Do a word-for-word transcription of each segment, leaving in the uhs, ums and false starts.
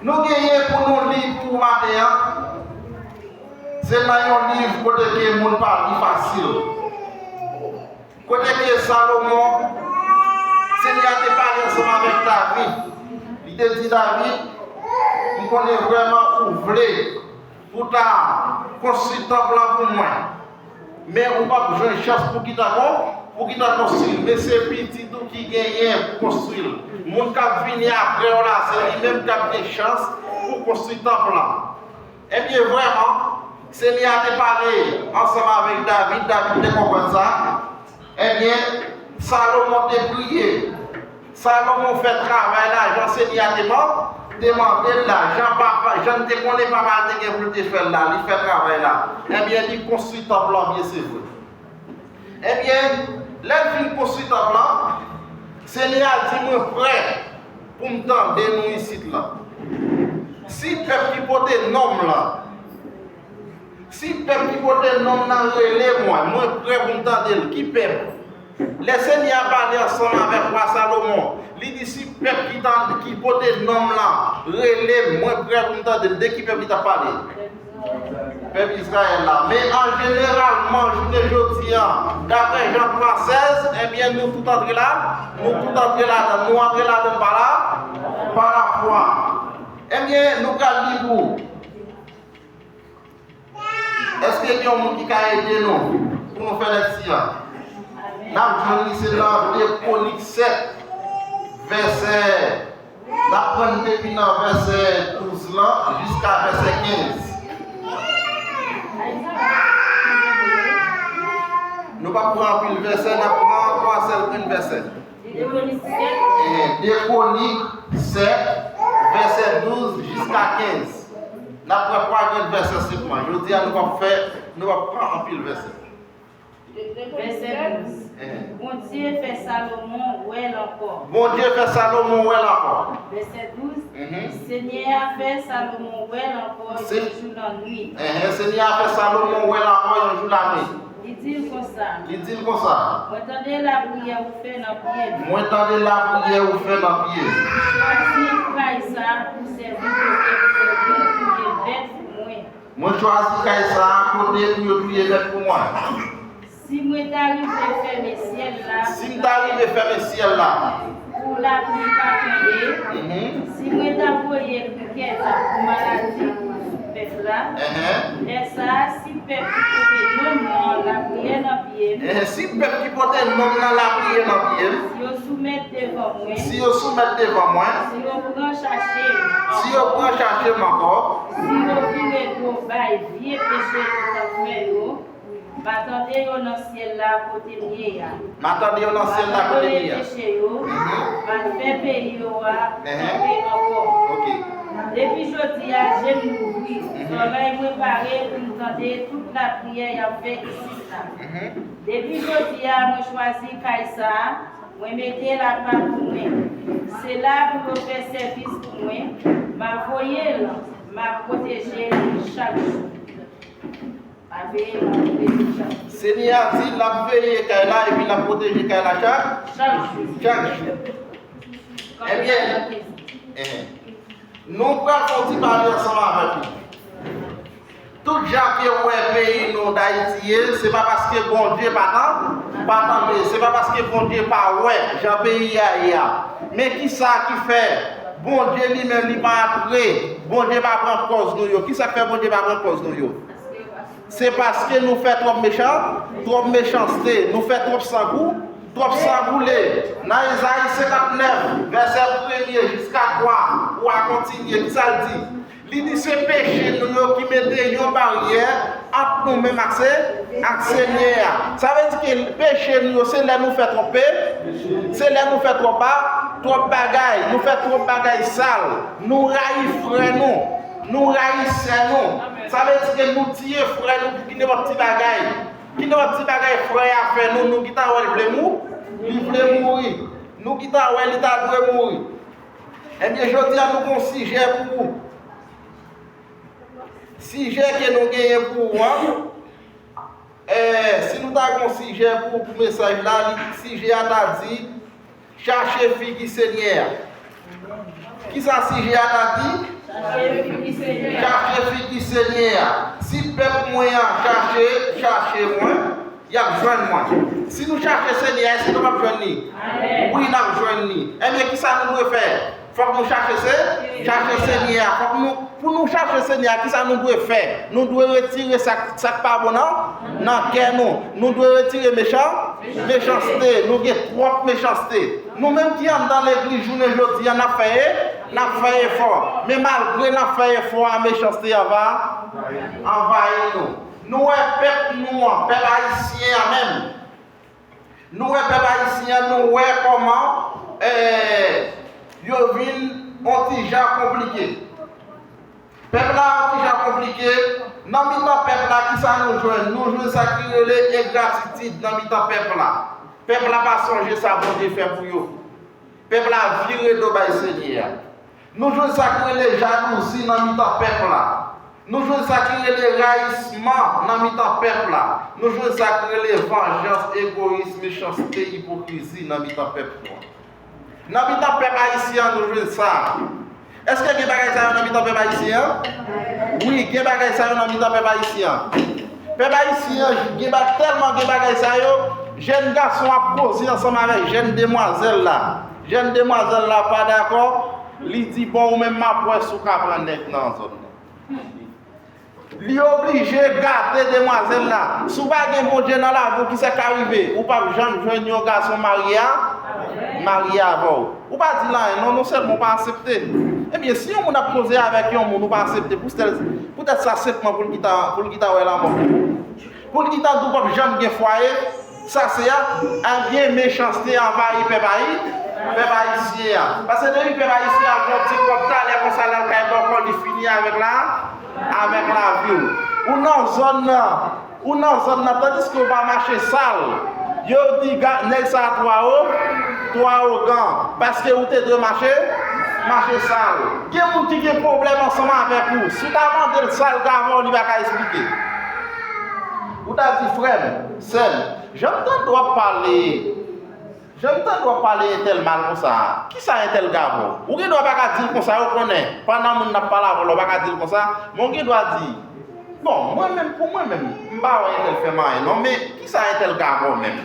Nou genyen pou nou li pou maten an, se nan yon liv kote ke moun pa li fasil. Kote ke Salomon, Senyè a te pale ansanm avèk David. Li te di David, m konnen vrèman ou vle pou ta konstwi tanp lan pou mwen. Men ou p ap jwenn chans pou ki ta kon, pou ki ta konstwi l. Men se pitit ou ki genyen pou konstwi l. Moun k ap vini apre w la, se li menm k ap gen chans pou konstwi tanp lan. Ebyen, vrèman, Senyè a te pale ansanm avèk David, David te konprann sa. Ebyen, Salomon te priye. Salomon fè travay la, jan Senyè a te man-, te mande l la, jan papa, jan l te konnen papa l te gen pou l te fè l la, li fè travay la. Ebyen, li konstwi tanp lan byen, se vre. Ebyen, lè l fin konstwi tanp lan, Senyè a di, mwen prè pou m tande nou isit la. Si pèp ki pote non m lan, si pèp ki pote non m nan rele mwen, mwen prè pou m tande l. Ki pèp? Lè Senyè a pale ansanm avèk wa Salomon, li di, si pèp ki tande, ki pote non m lan rele m, mwen prè pou m tande l. De ki pèp li t ap pale? Pèp Izrayèl la. Men an jeneralman, jounen jodi a, daprè Jan twa sèz, ebyen, nou tout antre la, nou tout antre ladan l, nou antre ladan l pa la, pa lafwa. Ebyen, nou pral li pou. Èske gen yon moun ki ka ede nou pou nou fè lèkti a? N ap jwenn li se nan De Kwonik sèt, vèsè, n ap pran depi nan vèsè douz lan jiska vèsè kenz. Nou p ap pran anpil vèsè, n ap pran twa sèl grenn vèsè. De Kwonik sèt. Eh, De Kwonik sèt, vèsè douz jiska kenz. N ap pran twa grenn vèsè senpman. Jodi a, nou p ap fè, nou p ap pran anpil vèsè. Vèsè douz. Eh. Bondye fè Salomon wè l ankò. Bondye fè Salomon wè l ankò. Vèsè douz. Mhm. Senyè a fè Salomon wè l ankò Se- yon jou nan nwit. Eh, Senyè a fè Salomon wè l ankò yon jou lannwit. Li di l konsa. Li di l konsa. Mwen tande lapriyè ou fè nan pye m. Mwen tande lapriyè ou fè nan pye m. Chwazi kay sa a pou sèvi kote pou sèvi touye bèt pou mwen. Mwen chwazi kay sa a kote pou yo touye bèt pou mwen. Si mwen ta rive fèmen syèl la. Si m ta rive fèmen syèl la. Pou lapli pa tonbe. Mhm. Si mwen ta voye krikèt pou maladi pou sou pèp la. Ehe. Lè sa a, si pèp ki pote non m nan lapriyè nan pye m. Ehe, si pèp ki pote non m nan lapriyè nan pye m. Si yo soumèt devan mwen. Si yo soumèt devan mwen. Si yo pran chache m. Si yo pran chache m ankò. Si yo vire do bay vye peche yo t ap fè yo. M a tande yo nan syèl la kote m ye a. M a tande yo nan syèl la kote m ye a. M a pèdone peche yo. Mhm. M a fè peyi yo a Ehe. Kanpe ankò. Ok. Depi jodi a, je m louvri, mhm, zòrèy mwen pare pou m tande tout lapriyè y ap fè isit la. Mhm. Depi jodi a, mwen chwazi kay sa a, mwen mete l apa pou mwen. Se la pou yo fè sèvis pou mwen, m a voye l, m a pwoteje l chak jou. Senyè a di l ap veye kay la epi l ap pwoteje kay la chak, chak jou. Chak jou. Ebyen, eh, nou pral fè yon ti pale ansanm avèk nou. Tout jan ke w wè peyi nou Dayiti ye, se pa paske Bondye pa tan-, pa tande, se pa paske Bondye pa wè jan peyi a ye a. Men kisa ki fè Bondye li menm li pa antre, Bondye pa pran kòz nou yo? Kisa k fè Bondye pa pran kòz nou yo? Se paske nou fè twòp mechan-, twòp mechanste, nou fè twòp sangou-, twòp san boule. Nan Ezayi senkantnèf, vèsè premye jiska twa, ou a kontinye, kisa l di? Li di se peche nou yo ki mete yon baryè ant nou menm ak se-, ak Senyè a. Sa vle di ke peche nou yo, se lè nou fè twòp pe-, se lè nou fè twòp ba-, twòp bagay, nou fè twòp bagay sal, nou rayi frè nou, nou rayi sè nou. Sa vle di ke nou tiye frè nou pou ki nenpòt ti bagay. Ki nenpòt ti bagay frè a fè nou, nou gentan wè l vle mou-, li vle mouri. Nou gentan wè li ta dwe mouri. Ebyen, jodi a nou gon sijè pou ou. Sijè ke nou genyen pou ou an, eh, si nou ta gon sijè pou, pou mesaj la, li, sijè a ta di, chache figi Senyè a. Kisa sijè a ta di? Chache figi Senyè a. Si pèp mwen an chache, chache mwen, y ap jwenn mwen. Si nou chache Senyè a, èske nou p ap jwenn li? Wi, n ap jwenn li. Ebyen, kisa nou dwe fè? Fòk nou chache se, chache Senyè a. Fòk nou, pou nou chache Senyè a, kisa nou dwe fè? Nou dwe retire sa, sa k pa bon nan, nan kè nou. Nou dwe retire mechan, mechanste. Nou gen twòp mechanste. Nou menm ki anndan legliz jounen jodi a, n ap fè, n ap fè efò. Men malgre n ap fè efò a, mechanste anva, anvayi nou. Nou wè pèp nou an, pèp ayisyen an menm. Nou wè pèp ayisyen an, nou wè kòman, eh, yo vin on ti jan konplike. Pèp la on ti jan konplike. Nan mitan pèp la, kisa nou jwenn? Nou jwenn sa ki rele engratitid nan mitan pèp la. Pèp la pa sonje sa Bondye fè pou yo. Pèp la vire do bay Senyè a. Nou jwenn sa k rele jalouzi nan mitan pèp la. Nou jwenn sa ki rele rayisman nan mitan pèp la. Nou jwenn sa k rele vanjans, egoyis, mechanste, ipokrizi nan mitan pèp nou an. Nan mitan pèp ayisyen an, nou jwenn sa. Èske gen bagay sa yo nan mitan pèp ayisyen an? Wi, gen bagay sa yo nan mitan pèp ayisyen an. Pèp ayisyen an, gen ba-, tèlman gen bagay sa yo, jèn gason ap koze ansanm avèk jèn demwazèl la. Jèn demwazèl la pa dakò, li di, "Bon, ou menm m ap wè si w ka pran nèg nan zòn nan." Li oblije gate demwazèl la. Si w pa gen Bondye nan lavi w, kisa k ka rive? Ou p ap janm jwenn yon gason marye a, marye avè w. Ou pa di l anyen, non, non sèlman w pa aksepte. Ebyen, si yon moun ap koze avèk yon moun, ou pa aksepte, poutèt, poutèt sa senpman pou l gentan, pou l gentan wè lanmò. Pou l gentan di w p ap janm gen fwaye, sa se a, ebyen, mechanste anvayi pèp ayi-, pèp ayisyen an. Paske depi pèp ayisyen an gon ti kòb talè konsa l al kay bòkò, li fini avèk la, avèk lavi w. Ou nan zòn nan, ou nan zòn nan, tandiske w pa mache sal. Yo di ga-, nèg sa a twa o, twa ogan, paske ou te dwe mache, mache sal. Gen moun ki gen pwoblèm ansanm avèk ou. Si w ta mande l sa l ka fè w, li pa ka esplike. Ou ta di, "Frè m, sè m, jan m tande w ap pale, jan m tande w ap pale entèl mal konsa a, kisa entèl ka fè w?" Ou gen dwa pa ka di l konsa, yo konnen, pandan moun nan ap pale avè w la, w pa ka di l konsa, men w gen dwa di, "Bon, mwen menm, pou mwen menm, m pa wè entèl fè m anyen non, men kisa entèl ka fè w menm?"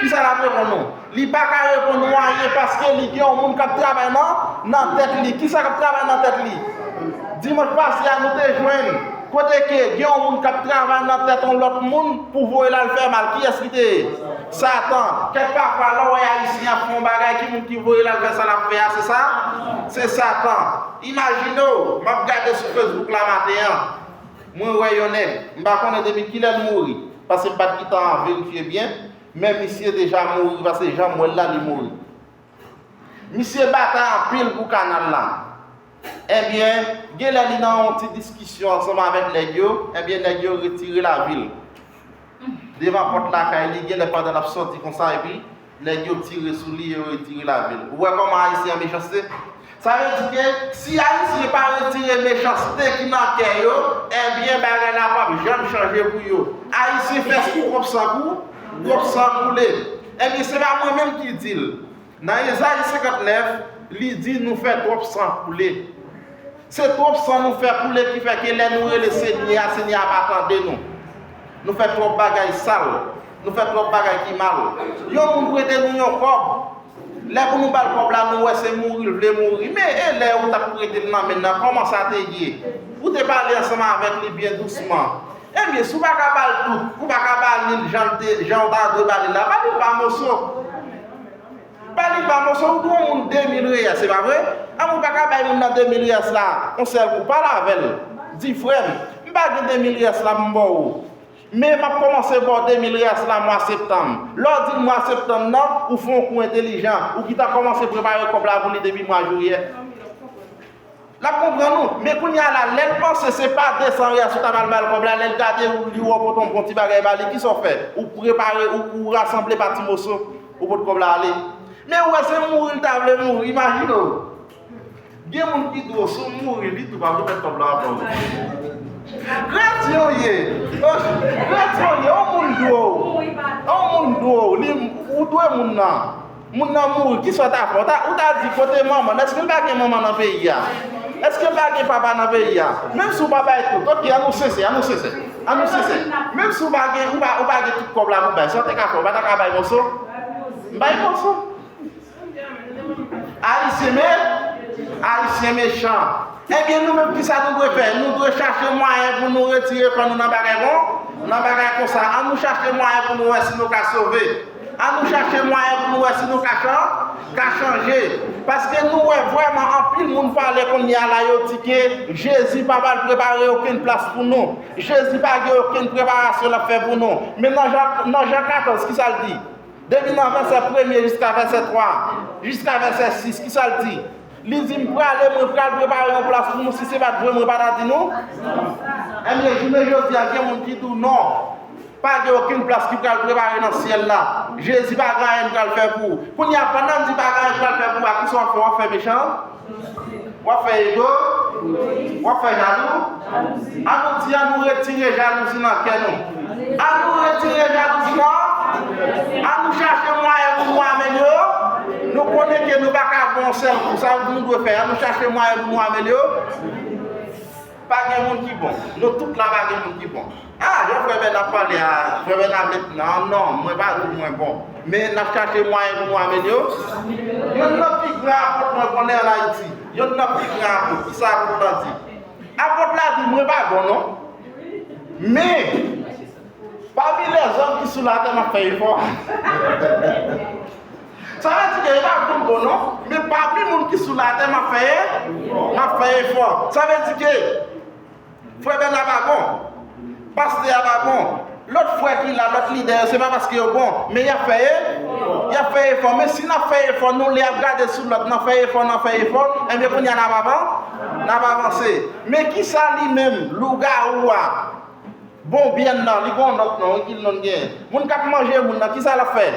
Kisa l ap reponn ou? Li pa ka reponn ou anyen paske li gen yon moun k ap travay nan, nan tèt li. Kisa k ap travay nan tèt li? Dimanch pase a, nou te jwenn kote ke gen yon moun k ap travay nan tèt yon lòt moun pou voye l al fè mal. Kiyès li te ye? Satan. Kèk pafwa, lè w wè Ayisyen ap fè yon bagay, ki moun ki voye l al fè sa l ap fè a? Se sa? Se Satan. Imajine w, m ap gade sou Facebook la maten an. Mwen wè yon nèg, m pa konnen depi kilè l mouri, paske m pa t gentan verifye byen, men misye deja mouri, paske jan m wè l la, li mouri. Misye batay anpil pou kanal la. Ebyen, genlè li nan yon ti diskisyon ansanm avèk nèg yo, ebyen, nèg yo retire lavi l. Devan pòt lakay li, genlè pandan l ap sòti konsa, epi nèg yo tire sou li, yo retire lavi l. Ou wè kòman Ayisyen an mechanste? Sa vle di ke si Ayisyen pa retire mechanste ki nan kè yo, ebyen, bagay la p ap janm chanje pou yo. Ayisyen fè twòp san kou-, twòp san koule. Ebyen, se pa mwen menm ki di l. Nan Ezayi senkantnèf, li di nou fè twòp san koule. Se twòp san nou fè koule ki fè ke lè nou rele Senyè a, Senyè a pa tande nou. Nou fè twòp bagay sal. Nou fè twòp bagay ki mal. Yon moun prete nou yon kòb. Lè pou nou ba l kòb la, nou wè se mouri l vle mouri. Men e lè ou t ap prete l nan men l nan, kòman sa te ye? Ou te pale ansanm avèk li byen dousman. Ebyen, si w pa ka ba l tout, ou pa ka ba li l jan l te, jan w ta dwe ba li l la, ba li l pa moso. Ba li pa moso, ou dwe yon moun de mil reyèl, se pa vre? An, ou pa ka bay moun nan de mil reyèl la, yon sèl kou, pale avè l. Di, "Frè m, m pa gen de mil reyèl la pou m ba w. Men m ap kòmanse ba w de mil reyèl la mwa septanm." Lè w di l mwa septanm nan, ou fè yon kou entèlijan, ou gentan kòmanse prepare kòb la pou li depi mwa jiyè. L ap konprann ou. Men kounye a la, lè l panse se pa de san reyèl ou ta pral ba l kòb la, lè l gade ou, li wè w pote yon bon ti bagay ba li, kisa w fè? Ou prepare, ou, ou rasanble pa ti moso, ou pot kòb la ale. Men ou wè se mouri l ta vle mouri, imajine w. Gen moun ki di w si w mouri, li tou pa remèt kòb la ankò. Kretyen w ye. Kretyen w ye, yon moun dwe w. Yon moun dwe w. Li, ou dwe moun nan. Moun nan mouri, kisa w ta fè? Ou ta, ou ta di kote manman l? Èske l pa gen manman nan peyi a? Èske pa gen papa nan peyi a? Menm si w pa bay tout, ok, an nou sensè, an nou sensè, an nou sensè. Menm si w pa gen, ou pa, ou pa gen tout kòb la pou bay, sa w te ka fè, ou pa ta ka bay moso? M bay moso. Ayisyen me, Ayisyen mechan. Ebyen, nou menm, kisa nou dwe fè? Nou dwe chache mwayen pou nou retire kò nou nan bagay kon, nan bagay konsa. An nou chache mwayen pou nou wè si nou ka sove. An nou chache mwayen pou nou wè si nou ka chan-, ka chanje. Paske nou wè vrèman anpil moun pale kounye a la, yo di ke Jezi pa pral prepare okenn plas pou nou. Jezi pa gen okenn preparasyon l ap fè pou nou. Men nan Jan, nan Jan katòz, kisa l di? Depi nan vèsè premye jiska vèsè twa, jiska vèsè sis, kisa l di? Li di, "M prale, mwen pral prepare yon plas pou nou, si se pa t vre, mwen pa ta di nou." Ebyen, jounen jodi a, gen moun ki di w non. Pa gen okenn plas ki pral prepare nan syèl la. Jezi pa gen anyen l pral fè pou ou. Kounye a, pandan l di pa gen anyen l pral fè pou ou, a kisa w ap fè? W ap fè mechan? W ap fè ego? W ap fè jalou? An nou di, an nou retire jalouzi nan kè nou. An nou retire jalouzi nan. An nou chache mwayen pou nou amelyore. Nou konnen ke nou pa ka bon yon sèl kou. Sa nou dwe fè? An nou chache mwayen pou nou amelyore. Pa gen moun ki bon. Nou tout la pa gen moun ki bon. Ah, jan frè Bèna ap pale a, frè Bèna ap met nan, non, mwen pa di mwen bon. Men n ap chache mwayen pou nou amelyore. Youn nan pi gran apot mwen konnen ann Ayiti. Youn nan pi gran apot. Kisa apot lan di? Apot la di, "Mwen pa bon, non. Men, pami lèzòm ki sou latè, m ap fè efò." Sa vle di ke yo pa konn bon non, men pami moun ki sou latè, m ap fè, m ap fè efò. Sa vle di ke frè Bèna pa bon, pastè a pa bon, lòt frè ki la, lòt lidè yo, se pa paske yo bon, men y ap fè, y ap fè efò. Men si n ap fè efò, nou lè ap gade sou lòt, n ap fè efò, n ap fè efò, enben kounye a n ap avan, n ap avanse. Men kisa li menm, lougawou a, bonbyèn nan, li gon lòt non, wi, ki non l genyen. Moun k ap manje moun nan, kisa l ap fè?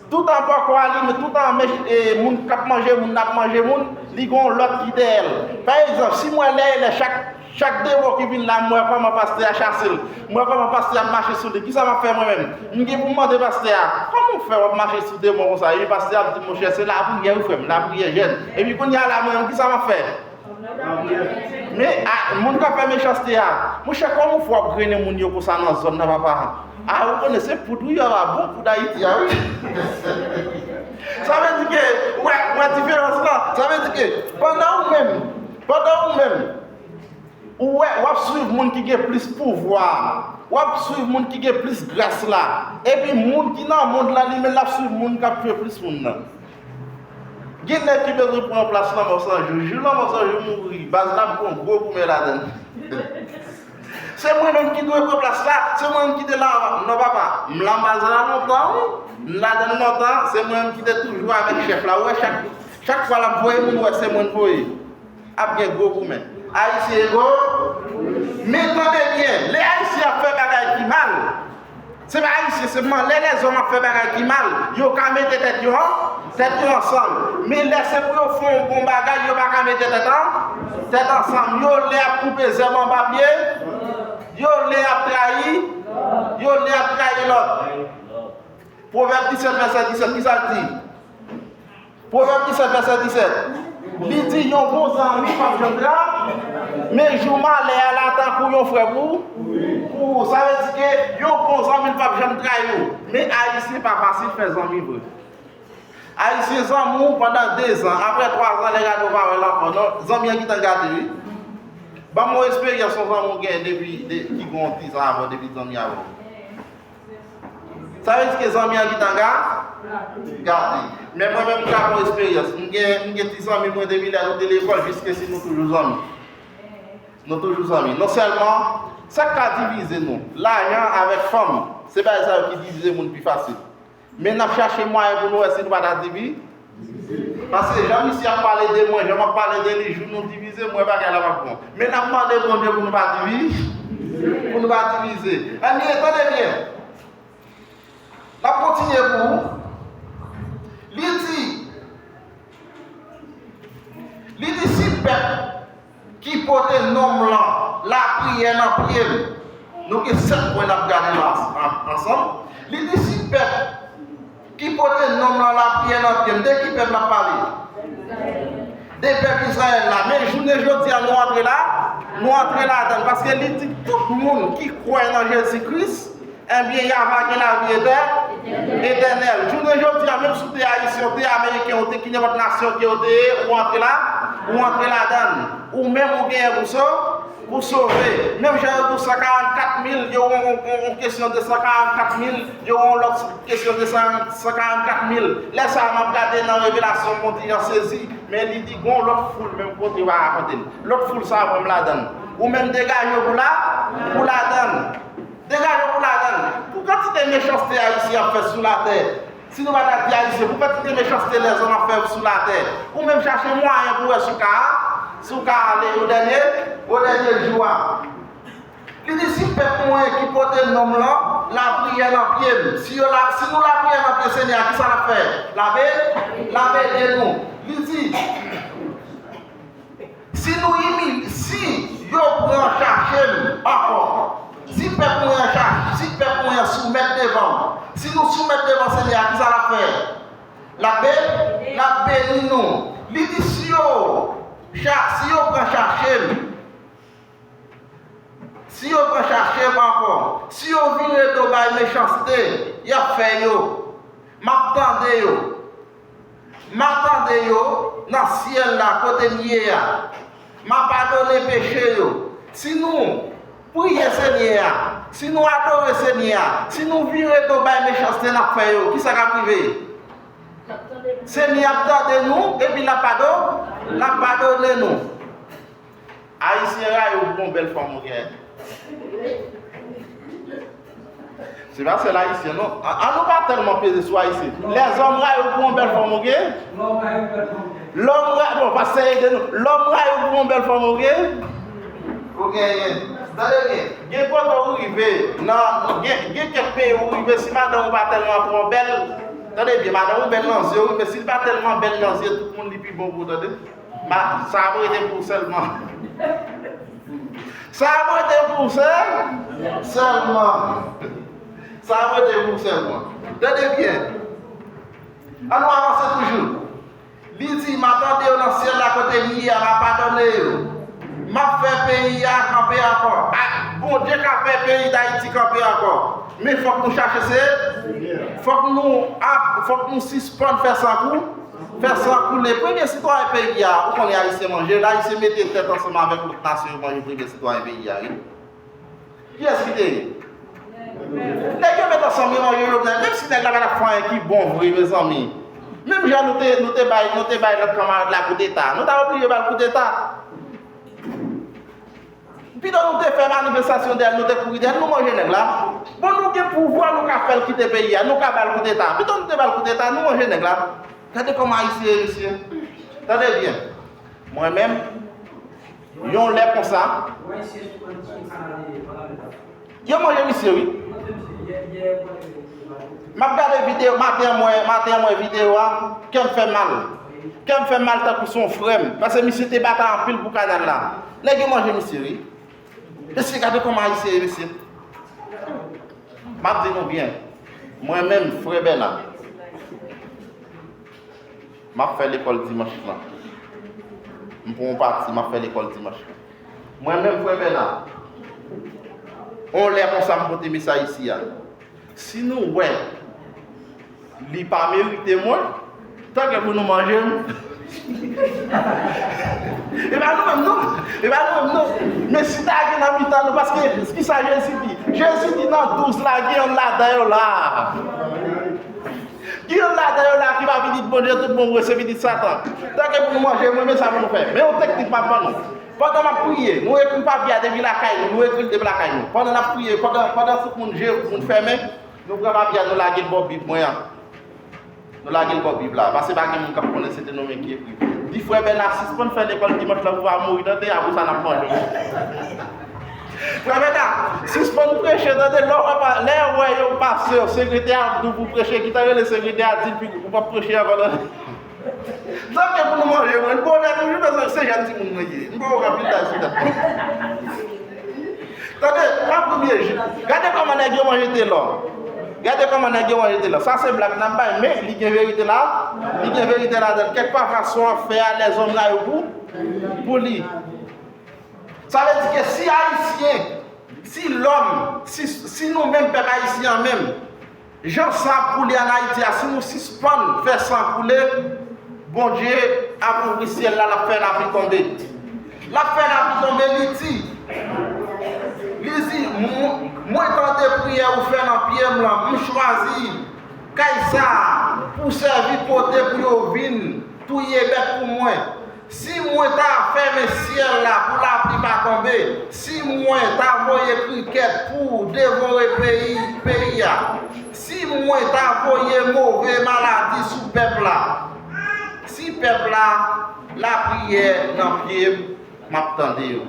Toutan pòkò a li, men toutan mech-, e, moun k ap manje moun nan ap manje moun, li gen yon lòt ki dèyè l. Pa egzanp, si m wè lè e lè chak, chak dewo ki vin la, m wè kòman pastè a chase l, m wè kòman pastè a ap mache sou li, kisa m ap fè mwen menm? M gen pou m mande pastè a, "Kòman w fè w ap mache sou demon konsa?" Epi pastè a ap di, "Monchè, se lapriyè wi frè m, lapriyè jèn." Epi kounye a la, mwen menm, kisa m ap fè? Men, a, moun k ap fè mechanste a, monchè, kòman w fè w ap grennen moun yo konsa nan zòn nan, papa? A, ou konnen se poud wi, papa, bon poud Ayiti a, wi. Sa vle di ke, ou wè, ou wè diferans lan? Sa vle di ke, pandan ou menm, pandan ou menm, ou wè, w ap swiv moun ki gen plis pouvwa a, w ap swiv moun ki gen plis gras la, epi moun ki nan mond lan, li menm, l ap swiv moun k ap tchwe plis moun nan. Gen nèg ki bezwen pran plas Lanmò San Jou. Jou Lanmò San Jou mouri, baz la ap pran gwo goumen ladann. Se mwen menm ki dwe pran plas la, se mwen menm ki te la avan. Non, papa, m la baz la lontan, wi. M ladann lontan, se mwen menm ki te toujou avèk chèf la. Ou wè, chak, chak fwa l ap voye moun, ou wè, se mwen l voye. Ap gen gwo goumen. Ayisyen ego, men tande byen, lè Ayisyen ap fè bagay ki mal, se pa Ayisyen sèlman, lè lèzòm ap fè bagay ki mal, yo ka mete tèt yo an, tèt yo ansanm. Men lè se pou yo fè yon bon bagay, yo pa ka mete tèt an, tèt ansanm. Yo lè ap koupe zèb anba pye, yo lè ap trayi, yo lè ap trayi lòt. Pwovèb disèt, vèsè disèt, kisa l di? Pwovèb disèt, vèsè disèt. Li di, "Yon bon zanmi p ap janm tra, men jou malè a la tankou yon frè pou, pou ou." Sa vle di ke yon bon zanmi p ap janm trayi w. Men Ayisyen pa fasil fè zanmi vre. Ayisyen zanmi w pandan dezan, apre twazan, lè gade w pa wè l ankò, non, zanmi an gentan gate, wi. Ban m yon esperyans yon zanmi w gen depi, de, ki gen yon dizan avè w, depi zanmi avè w. Sa vle di ke zanmi an gentan ga-, gate. Men mwen menm, m ka fè yon esperyans. M gen, m gen ti zanmi mwen depi lè nou te lekòl, jiskesi nou toujou zanmi. Nou toujou zanmi. Non sèlman, sa k ka divize nou, lajan avèk fanm, se bagay sa yo ki divize moun pi fasil. Men n ap chache mwayen pou nou wè si nou pa ta divi-, Paske jan misye ap pale de mwen, jan m ap pale de li, jou nou divize, mwen bagay la p ap bon. Men n ap mande Bondye pou nou pa divi-, pou nou pa divize. Ebyen, tande byen. N ap kontinye pou ou. Li di, li di, "Si pèp ki pote non m lan lapriyè nan pye m." Nou gen sèt pwen n ap gade la an-, an-, ansanm. Li di, "Si pèp ki pote non m lan lapriyè nan pye m," de ki pèp l ap pale? De pèp Izrayèl la. Men jou Jodi a, nou antre la, nou antre ladan l, paske li di tout moun ki kwè nan Jezi Kris, ebyen, y a va gen lavi etè-, etènèl. Jounen jodi a, menm si w te ayisyen, w te ameriken, w te ki nenpòt nasyon ke w te ye, ou antre la, ou antre ladan l. Ou menm, ou genyen pou so-, pou sove. Menm jan yo di w san karannkat mil, yo wè yon, yon, yon kesyon de san karannkat mil, yo wè yon lòt kesyon de san, san karannkat mil. Lè sa a, m ap gade nan Revelasyon, m gon ti jan sezi, men li di gon lòt foul menm kote yo pa rakonte l. Lòt foul sa a, ban m ladan l. Ou menm degaje w pou la, pou ladan l. Degaje w pou ladan l. Pou kantite mechanste ayisyen ap fè sou latè, si nou pa ta di ayisyen, pou kantite mechanste lèzòm ap fè sou latè, ou menm chache mwayen pou wè si w ka, si w ka ale o dènye, o dènye jou a. Li di, si pèp mwen ki pote non m lan lapriyè nan pye m, si yo la, si nou lapriyè nan pye Senyè a, kisa l ap fè? L ap e-, l ap ede nou. Li di, si nou imil-, si yo pran chache m ankò, si pèp mwen an chache, si pèp mwen an soumèt devan m, si nou soumèt devan Senyè a, kisa l ap fè? L ap be-, l ap beni nou. Li di, si yo cha-, si yo pran chache m, si yo pran chache m ankò, si yo vire do bay mechanste y ap fè yo, m ap tande yo. M a tande yo nan syèl la kote m ye a. M a padone peche yo. Si nou priye Senyè a, si nou adore Senyè a, si nou vire do bay mechanste n ap fè yo, kisa k ap rive? Senyè a ap tande nou, epi l ap pado-, l ap padone nou. Ayisyen rayi w pou yon bèl fanm ou gen. Se pa sèl ayisyen, non. An, an nou pa tèlman peze sou ayisyen. Lèzòm rayi w pou yon bèl fanm ou gen. Lòm rayi, bon, pastè ede nou. Lòm rayi w pou yon bèl fanm ou gen. Ou genyen. Tande byen. Gen kote ou rive, nan, gen, gen kèk peyi ou rive, si madanm ou pa tèlman pran bèl, tande byen, madanm ou bèl nan zye, wi, men si l pa tèlman bèl nan zye, tout moun li pi bon pou, tande. Ma, sa ap rete pou w sèlman. Sa ap rete pou w sèl, sèlman. Sa ap rete pou w sèlman. Tande byen. An nou avanse toujou. Li di, m a tande yo nan syèl la kote m ye a, m a padone yo. M ap fè peyi a kanpe ankò. A, Bondye ka fè peyi Dayiti kanpe ankò. Men fòk nou chache se, fòk nou ap, fòk nou sispann fè san kou, fè san koule. Premye sitwayen peyi a, ou konnen ayisyen manje l, ayisyen mete tèt ansanm avèk lòt nasyon yo manje premye sitwayen peyi a, wi. Kiyès ki te ye? Nèg yo met ansanm yo manje Jovenel, menm si nèg la pa t ap fè anyen ki bon vre, mezanmi. Menm jan nou te, nou te bay, nou te bay lòt kanmarad la koudeta, nou ta oblije ba l koudeta. Pito nou te fè manifestasyon dèyè l, nou te kouri dèyè l, nou manje nèg la. Bon, nou gen pouvwa, nou ka fè l kite peyi a, nou ka ba l koudeta. Pito nou te ba l koudeta, nou manje nèg la. Gade kòman ayisyen ye, mesye. Tande byen. Mwen menm, yon lè konsa, yo manje misye, wi. M ap gade videyo, maten an mwen, maten an mwen videyo a, kè m fè mal. Kè m fè mal tankou se yon frè m. Paske misye te batay anpil pou kanal la. Nèg yo manje misye, wi. Mesye, gade kòman ayisyen ye, mesye. M ap di nou byen. Mwen menm, frè Bèna, m ap fè lekòl dimanch lan. M pran yon pati, m ap fè lekòl dimanch lan. Mwen menm, frè Bèna, yon lè konsa m pote mesaj isi a. Si nou wè li pa merite mwen, tanke pou nou manje m. E pa nou menm, non. E pa nou menm, non. Men si ta gen nan mitan nou, paske kisa Jezi di? Jezi di nan douz la, gen yonn ladan yo la. Gen yonn ladan yo la ki pa pitit Bondye, tout bon vre se pitit Satan. Tanke pou nou manje, mwen, men sa pou nou fè. Men yon teknik m ap ban nou. Pandan n ap priye, nou ekri papye a depi lakay nou, nou ekri l depi lakay nou. Pandan n ap priye, pandan, pandan tout moun je, moun fèmen, nou pran papye a, nou lage l bò Bib mwen an. Nou lage l bò Bib la. Paske pa gen moun k ap konnen se te nou menm ki ekri. Di frè Bèna sispann fè lekòl dimanch la pou pa mouri nan tè a, apre sa n ap manje w. Frè Bèna, sispann preche, tande, lè w pa, lè w wè yon pastè, sekretè a di w pou preche, ki ta rele sekretè a, di l pi, ou p ap preche ankò, tande. Tanke pou nou manje, mwen, m pa wè toujou, men se jèn timoun mwen ye. M pa wè anpil bagay sou tèt mwen. Tande, m ap di w byen, gade kòman nèg yo manje telò. Gade kòman nèg yo manje telò. Sa se blag n ap bay, men li gen verite la. Li gen verite ladan l. Kèk pafwa sa w ap fè a, lèzòm la yo pou, pou li. Sa vle di ke si Ayisyen, si lòm, si, si nou menm pèp ayisyen an menm, jan san ap koule ann Ayiti a, si nou sispann fè san koule, Bondye ap ouvri syèl la, l ap fè lapli tonbe. L ap fè lapli tonbe, li di, li di, "Mwen, mwen tande priyè ou fè nan pye m lan, m chwazi kay sa a pou sèvi kote pou yo vin touye bèt pou mwen." Si mwen ta fèmen syèl la pou lapli pa tonbe, si mwen ta voye krikèt pou devore peyi, peyi a, si mwen ta voye move maladi sou pèp la, si pèp la lapriyè nan pye m, m ap tande yo.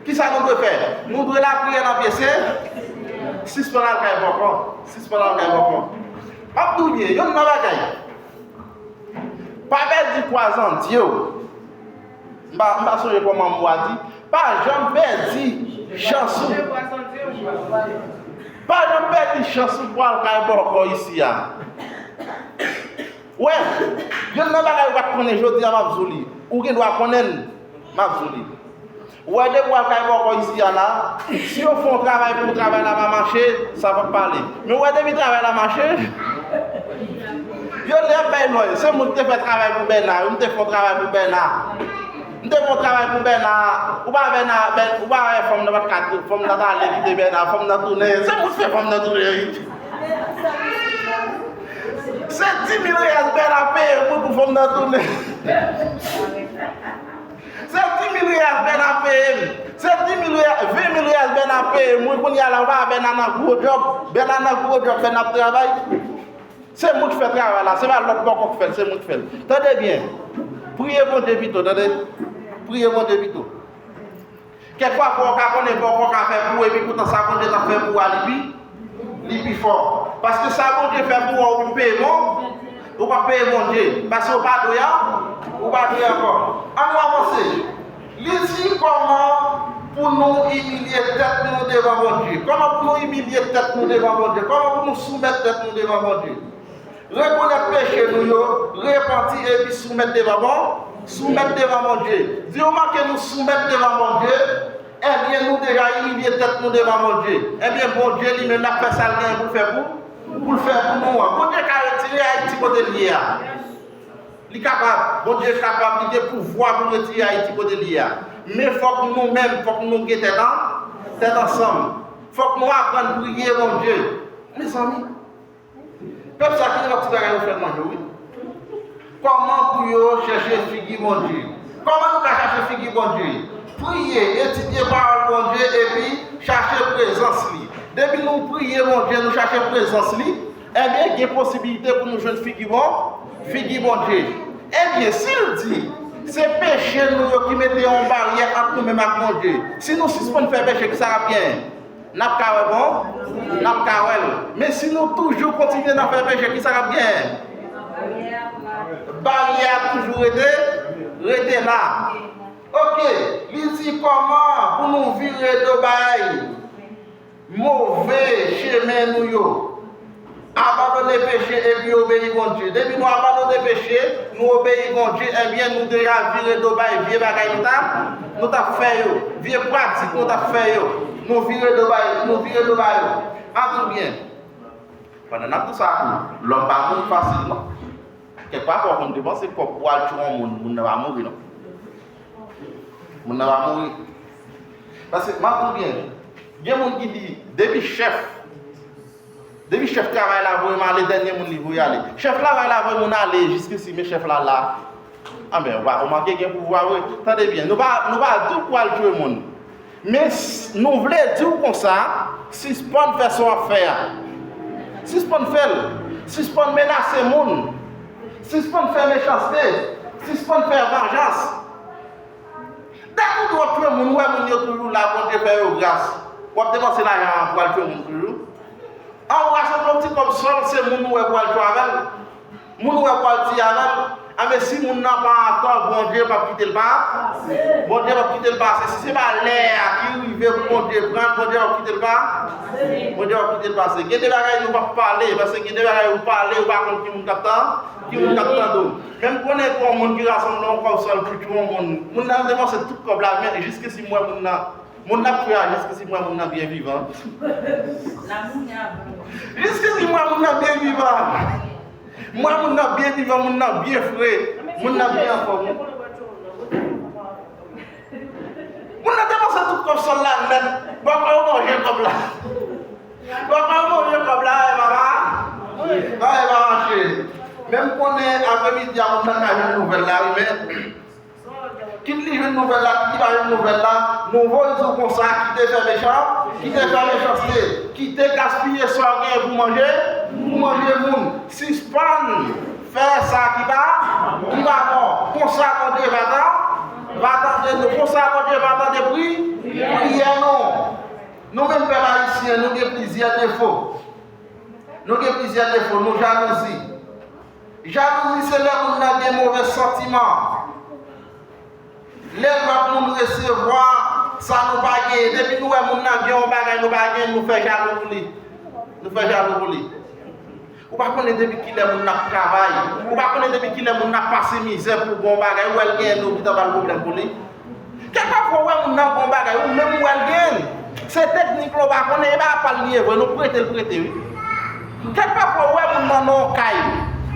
Kisa nou dwe fè? Nou dwe lapriyè nan pye, se sispann al kay bòkò. Sispann al kay bòkò. M ap di w byen, youn nan bagay. Pa pèdi kwa zandye w. M pa, m pa sonje kòman mo a di. Pa janm pèdi chans ou. Pa janm pèdi chans ou pou al kay bòkò isi a. Wè, youn nan bagay ou pa t konnen jodi a, m ap di w li. Ou gen dwa konnen l, m ap di w li. Ou wè depi w al kay bòkò isi a la, si yo fè yon travay pou travay la pa mache, sa p ap pale. Men ou wè depi travay la mache, yo lè ap bay lòy. Se mwen ki te fè travay pou Bèna, wi, m te fè yon travay pou Bèna. M te fè yon travay pou Bèna, ou pa Bèna, Bèn-, ou pa wè fanm nan pa t ka tou, fanm nan t ale kite Bèna, fanm nan tounen. Se mwen ki fè fanm nan tounen, wi. Se di mil reyal Bèna peye mwen pou fanm nan tounen. Se di mil reyal Bèna peye m. Se di mil reyal, ven mil reyal Bèna peye m. Wi, kounye a la, ou pa wè Bèna nan gwo djòb. Bèna nan gwo djòb, Bèna ap travay. Se mwen ki fè travay la, se pa lòt bòkò k fè l, se mwen ki fè l. Tande byen. Priye Bondye pito, tande. Priye Bondye pito. Kèk fwa, fò w ka konnen bòkò ka fè pou ou, epi poutan sa Bondye t ap fè pou ou a, li pi, li pi fò. Paske sa Bondye fè pou ou a, ou peye bon, ou pa peye Bondye. Paske ou pa dwe a, ou pa dwe ankò. Ann nou avanse. Li di kòman pou nou imilye tèt nou devan Bondye. Kòman pou nou imilye tèt nou devan Bondye? Kòman pou nou soumèt tèt nou devan Bondye? Rekonèt peche nou yo, repanti epi soumèt devan Bon-, soumèt devan Bondye. Di w manke nou soumèt devan Bondye, ebyen nou deja imilye tèt nou devan Bondye. Ebyen Bondye li menm l ap fè sa l genyen pou l fè pou, pou l fè pou nou an. Bondye ka retire Ayiti kote l ye a. Li kapab, Bondye kapab, li gen pouvwa pou l retire Ayiti kote l ye a. Men fòk nou menm, fòk nou gen tèt an, tèt ansanm. Fòk nou aprann priye Bondye. Mezanmi, pèp sa ki gen lòt ti bagay yo fè l manje, wi. Kòman pou yo chèche figi Bondye? Kòman nou ka chache figi Bondye? Priye, etidye pawòl Bondye epi chache prezans li. Depi nou priye Bondye, nou chache prezans li, ebyen, gen posibilite pou nou jwenn figi Bon-, figi Bondye. Ebyen, si l di se peche nou yo ki mete yon baryè ant nou menm ak Bondye, si nou sispann fè peche, kisa k ap genyen? N ap ka wè bon, n ap ka wè l. Men si nou toujou kontinye nan fè peche, kisa k ap genyen? Baryè a toujou rete, rete la. Oke, li di kòman pou nou vire do bay move chemen nou yo. Abandone peche epi obeyi Bondye. Depi nou abandone peche, nou obeyi Bondye, ebyen, nou deja vire do bay vye bagay nou ta, nou t ap fè yo, vye pratik nou t ap fè yo. Nou vire do bay, nou vire do bay yo. Ann di byen, pandan n ap di sa, lòm pa mouri fasil, non. Kèk pafwa, w konn depanse kòb pou w al tchwe yon moun, moun nan pa mouri, non. Moun nan pa mouri. Paske, m ap di w byen, gen moun ki di, depi chèf, depi chèf travay la voye m ale, dènye moun li voye ale. Chèf travay la voye moun ale jiskisi, men chèf la la. Anben, ou pa, ou manke gen pouvwa vre. Tande byen, nou pa, nou pa di w pou al tchwe moun. Men s-, nou vle di w konsa, sispann fè sa w ap fè a. Sispann fè l. Sispann menase moun. Sispann fè mechanste. Sispann fè vanjans. Dèyè w ap tchwe moun, ou wè moun yo toujou la, Bondye fè yo gras. W ap depanse lajan an pou al tchwe moun toujou. An ou rasanble yon ti kòb sòl, se moun ou wè pou al tchwe avè l. Moun ou wè pou al tiye avè l. Anben, si moun nan pa atò, Bondye p ap kite l pa. Bondye p ap kite l pase. Si se pa lè a ki rive pou Bondye pran l, Bondye p ap kite l pa. Bondye p ap kite l pase. Gen de bagay nou p ap pale, paske gen de bagay ou pale, ou pa konn ki moun k ap tan, ki moun k ap tande w. Men m konnen yon moun ki rasanble yon kòb sòl pou tchwe yon moun. Moun nan te panse tout kòb la, men jiskisi m wè moun nan. Moun n ap tchwe a, jiskisi m wè moun nan byen vivan. Jiskisi m wè moun nan byen vivan. M wè moun nan byen vivan, moun nan byen fre, moun nan byen anfòm. Moun nan te panse tout kòb sòl la nèt. Papa yo manje kòb la. Papa yo manje kòb la, e papa. Bagay pa mache. Men m konnen apremidi a moun nan ka jwenn nouvèl la, wi, men kit li jwenn nouvèl la, kit li pa jwenn nouvèl la, nou voye di w konsa, kite fè mechan, kite fè mechanste, kite gaspiye sa w genyen pou manje, pou manje moun. Sispann fè sa ki pa, ki pa bon. Konsa Bondye va ta, va tande nou. Konsa Bondye va tande pri, priyè nou. Nou menm pèp ayisyen, nou gen plizyè defo. Nou gen plizyè defo. Nou jalouzi. Jalouzi se lè moun nan gen move santiman. Lè lòt moun resevwa sa nou pa genyen, depi nou wè moun nan gen yon bagay nou pa genyen, nou fè jalou pou li. Nou fè jalou pou li. Ou pa konnen depi kilè moun nan ap travay. Ou pa konnen depi kilè moun nan ap pase mizè pou bon bagay. Ou wè l genyen, nou vin anba l pwoblèm pou li. Kèk pafwa ou wè moun nan gon bagay, ou menm ou wè l genyen l. Se teknik la ou pa konnen, e pa pa l li ye vre, nou prete l prete, wi. Kèk pafwa ou wè moun nan nan yon kay,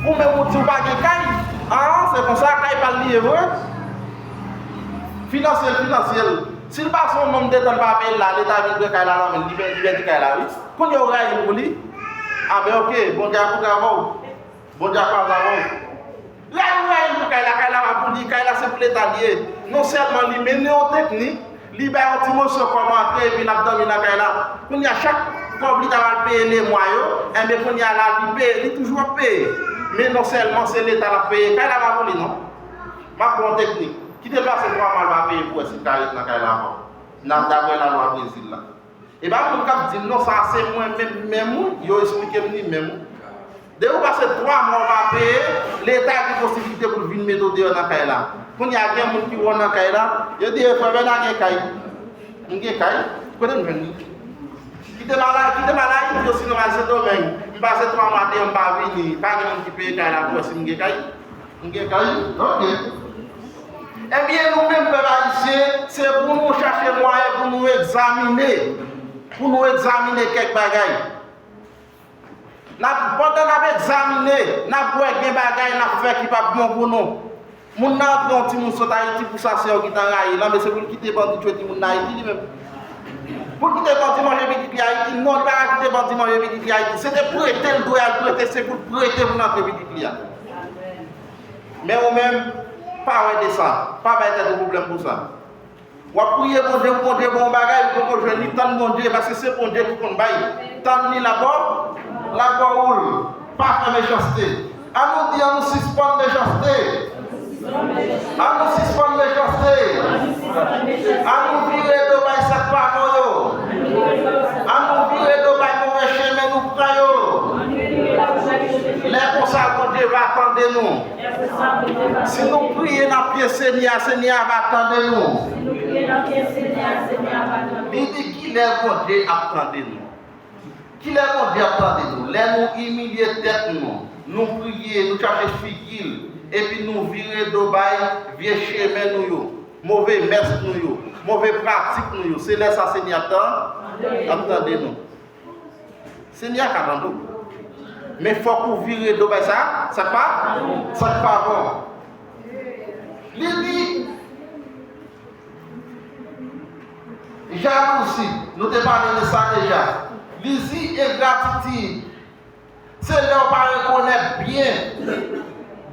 ou menm ou di ou pa gen kay, an, se konsa kay pa l li ye vre. Finansyèl, finansyèl. Si l pa se yon nonm de tan l pa peye l la, Leta vin pran kay la nan men l, li pèdi kay la, wi. Kounye a ou rayi l pou li. Anben, oke, Bondye ap travay w. Bondye ap travay w. Rayi ou rayi l pou kay la, kay la pa pou li, kay la se pou Leta li ye. Non sèlman li mennen yon teknik, li bay yon ti moso kòb antre epi l ap dòmi nan kay la. Kounye a chak kòb li ta pral peye lemwa yo, enben kounye a la li peye, li toujou ap peye. Men non sèlman se Leta l ap peye, kay la pa pou li non. M ap ba w yon teknik. Kite l pase twa mwa l pa peye pou w wè si l ka ret nan kay la ankò. Nan daprè lalwa Brezil la. E pa moun k ap di m non, sa se mwen menm, menm wi, yo esplike m li menm wi. Depi w pase twa mwa w pa peye, Leta gen posiblite pou l vin mete w deyò nan kay la. Kounye a gen moun ki wè w nan kay la, yo di, "E frè Bèna gen kay." M gen kay? Kote m jwenn li? Kite m al, kite m al Ayiti, osinon m al Sendomeng. M pase twa mwa deyò, m pa vini. Pa gen moun ki peye kay la pou wè si m gen kay. M gen kay? Oke. Ebyen, nou menm pèp ayisyen, se pou nou chache mwayen pou nou egzamine, pou nou egzamine kèk bagay. N ap, pandan n ap egzamine, n ap wè gen bagay n ap fè ki p ap bon pou nou. Moun nan antre yon timoun sot Ayiti pou sa sè w ki t anrayi l, men se pou l kite bandi tchwe timoun nan Ayiti li menm. Pou l kite bandi manje pitit li Ayiti, non, li pa ka kite bandi manje pitit li Ayiti. Se te prete l dwe al prete, se pou l prete pou l antre pitit li a. Men ou menm, pa wè de sa, pa bay tèt ou pwoblèm pou sa. W ap priye Bondye pou Bondye ba w yon bagay ou poko jwenn li, tann Bondye, paske se Bondye ki konn bay. Tann li, l ap ba w, l ap ba w l. Pa fè mechanste. An nou di, an nou sispann mechanste. An nou sispann mechanste. An nou vire do bay sa k pa bon yo. An nou vire do bay move chemen nou pran yo. Lè konsa, Bondye va tande nou. Si nou priye nan pye Senyè a, Senyè a va tande nou. Li di, kilè Bondye ap tande nou? Kilè Bondye ap tande nou? Lè nou imilye tèt nou, nou priye, nou chache figi l, epi nou vire do bay vye chemen nou yo, move mès nou yo, move pratik nou yo, se lè sa Senyè a ap tan-, ap tande nou. Senyè a ka tande w. Men fòk ou vire do bay sa, sa k pa, sa k pa bon. Li di, jalouzi, nou te pale de sa deja. Li di, engratitid, se lè w pa rekonèt byen